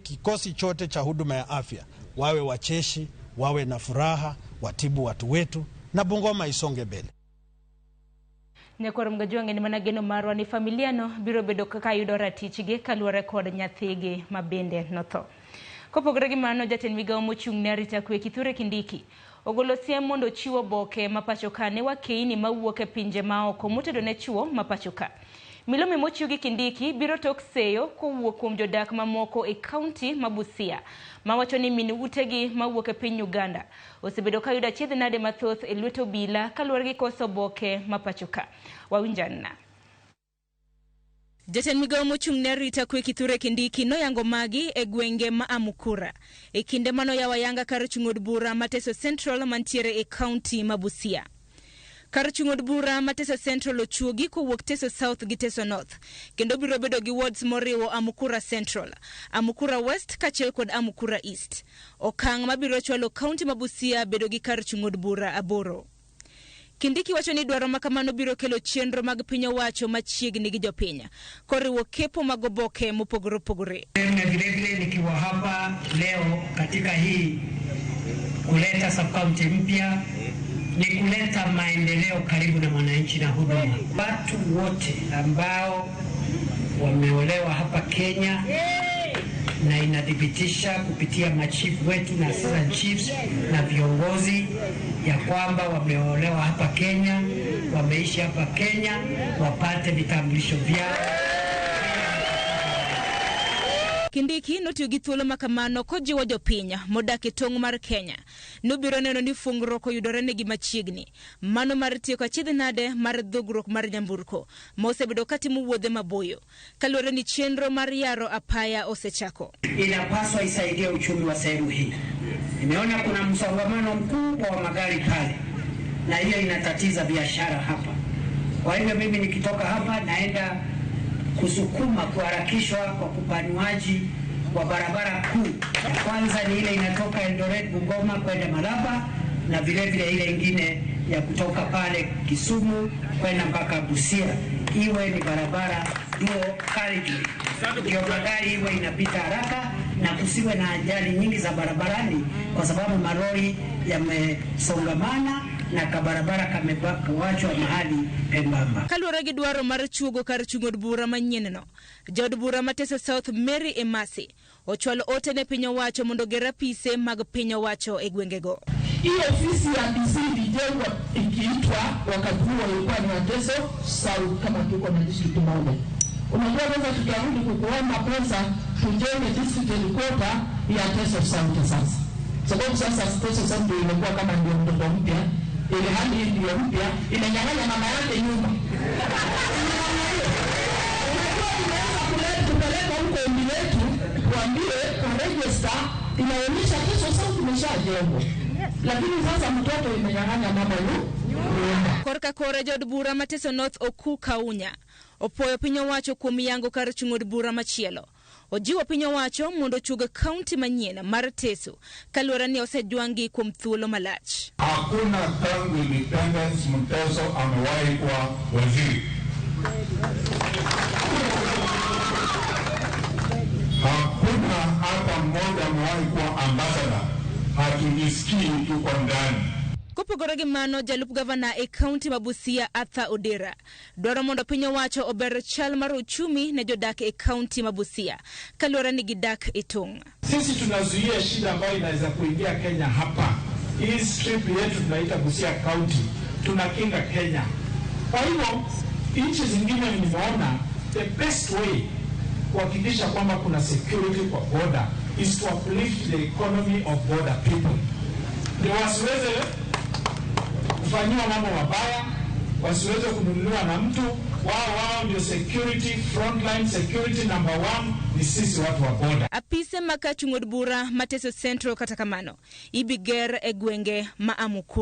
Kikosi chote cha huduma ya afya wawe wacheshi, wawe na furaha, watibu watu wetu na Bungoma isonge mbele. Nyakwar Mgajwang' en mana geno marwa ni familia no biro bedo kaka yudo ratichgi kaluwore kod nyathigi ma bende notho. Kopogore gi mano, jatend migawo mochung' ne arita kwe Kithure Kindiki ogolo siem mondo ochiw oboke ma pacho ka ne wakeini mawuok e pinje maoko motedo ne chuo ma pacho ka. Milome mochiw gi Kindiki biro tok seyo kowuok kuom jodak mamoko e kaunti ma Busia mawacho ni min utegi mawuok e piny Uganda osebedo ka yudo achiedh nade mathoth e lwet obila kaluwore gi koso oboke ma pacho ka. Wawinjanna. Jatend migawo mochung' ne arita kwe Kithure Kindiki noyango magi e gwenge ma Amukura e kinde manoyawo ayanga kar chung' od bura ma Teso Central mantiere e kaunti ma Busia. Kar chung' od bura ma Teso Central ochuogi kowuok Teso South gi Teso North kendo biro bedo gi wards moriwo Amukura Central, Amukura West kaachiel kod Amukura East. Okang' mabiro chwalo kaunti ma Busia bedo gi kar chung' od bura 8. Kindiki wacho ni dwaro ma kamano biro kelo chenro mag piny owacho machiegni gi jopiny, koriwo kepo mag oboke mopogore opogore. Na vilevile nikiwa hapa leo katika hii kuleta sub-county mpya ni kuleta maendeleo karibu na mwananchi na huduma. Watu wote ambao wameolewa hapa Kenya na inathibitisha kupitia machifu wetu na assistant chiefs na viongozi ya kwamba wameolewa hapa Kenya, wameishi hapa Kenya, wapate vitambulisho vyao. Kindiki notiyo gi thuolo ma kamano kojiwo jopiny modak e tong' mar Kenya nobiro neno ni fungruok oyudore negi machiegni mano mar tieko achiedh nade mar dhugruok mar nyamburko ma osebedo katimo wuodhe maboyo kaluwore ni chenro mar yaro apaya osechako. Inapaswa isaidie uchumi wa sehemu hii. Nimeona kuna msongamano mkubwa wa magari pale, na hiyo inatatiza biashara hapa. Kwa hivyo mimi nikitoka hapa naenda kusukuma kuharakishwa kwa kupanuaji wa barabara kuu. Ya kwanza ni ile inatoka Eldoret Bungoma kwenda Malaba, na vile vile ile ingine ya kutoka pale Kisumu kwenda mpaka Busia, iwe ni barabara dual carriageway, ndio magari iwe inapita haraka na kusiwe na ajali nyingi za barabarani, kwa sababu malori yamesongamana na kabarabara kamewachwa mahali pembamba. Kaluwore gi dwaro mar chuogo kar chung' od bura manyien no, jaod bura ma Teso South Mary Emasi ochwalo ote ne piny owacho mondo oger apise mag piny owacho e gwengego. Hii ofisi ya DC ilijengwa ikiitwa wakati huo ilikuwa ni Teso South, kama tuko na district moja. Unajua sasa tutarudi kukuomba pesa tujenge district headquarter ya Teso South sasa, sababu sasa Teso South ndio imekuwa kama ndio mtoto mpya, ile hali hii ndio mpya imenyang'anya mama yake nyumba. Unajua tumeanza kupeleka huko ombi letu, tuambie kwa register inaonyesha Teso South imeshajengwa, lakini sasa mtoto imenyang'anya mama nyumba. Korka kore jaod bura ma Teso North Oku Kaunya opuoyo piny owacho kuom yango kar chung' od bura machielo. Ojiwo piny owacho mondo ochug kaunti manyien mar Teso kaluwore ni osejwang'gi kuom thuolo malach. Hakuna tangu independence Mteso amewahi kuwa waziri. Hakuna hata mmoja amewahi kuwa ambassador. Hatujisikii tuko ndani. Kopogore gi mano, jalup gavana e kaunti ma Busia Arthur Odera dwaro mondo piny owacho ober chal mar uchumi ne jodak e kaunti ma Busia kaluwore ni gidak e tong'. Sisi tunazuia shida ambayo inaweza kuingia Kenya hapa. Hii strip yetu tunaita Busia County, tunakinga Kenya. Kwa hivyo nchi zingine nimeona the best way kuhakikisha kwamba kuna security kwa border is to uplift the economy of border people, ndio wasiweze kufanyiwa mambo mabaya, wasiweze kununuliwa na mtu wao. Wao ndio security, frontline security number one ni sisi watu wa border. Apise ma kar chung' od bura ma Teso Central kata kamano ibiger e gwenge ma Amukura.